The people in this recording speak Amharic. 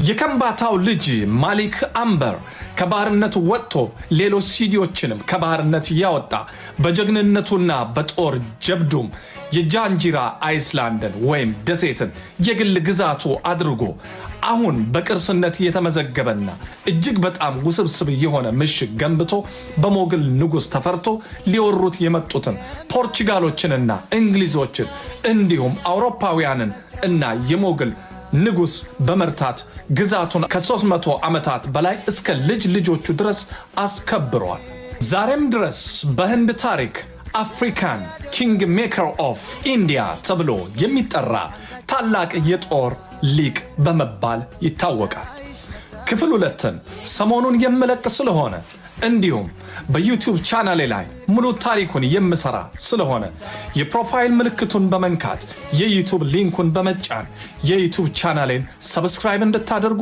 የከምባታው ልጅ ማሊክ አምበር ከባርነት ወጥቶ ሌሎች ሲዲዎችንም ከባርነት ያወጣ፣ በጀግንነቱና በጦር ጀብዱም የጃንጂራ Island ን ወይም ደሴትን የግል ግዛቱ አድርጎ አሁን በቅርስነት የተመዘገበና እጅግ በጣም ውስብስብ የሆነ ምሽግ ገንብቶ በሞግል ንጉሥ ተፈርቶ ሊወሩት የመጡትን ፖርቹጋሎችንና እንግሊዞችን እንዲሁም አውሮፓውያንን እና የሞግል ንጉሥ በመርታት ግዛቱን ከ300 ዓመታት በላይ እስከ ልጅ ልጆቹ ድረስ አስከብሯል። ዛሬም ድረስ በህንድ ታሪክ African King Maker of India ተብሎ የሚጠራ ታላቅ የጦር ሊቅ በመባል ይታወቃል። ክፍል 2ን ሰሞኑን የምለቅ ስለሆነ እንዲሁም በ YouTube ቻናሌ ላይ ሙሉ ታሪኩን የምሰራ ስለሆነ የ profile ምልክቱን በመንካት የ YouTube link ኡን በመጫን የ YouTube ቻናሌን subscribe እንድታደርጉ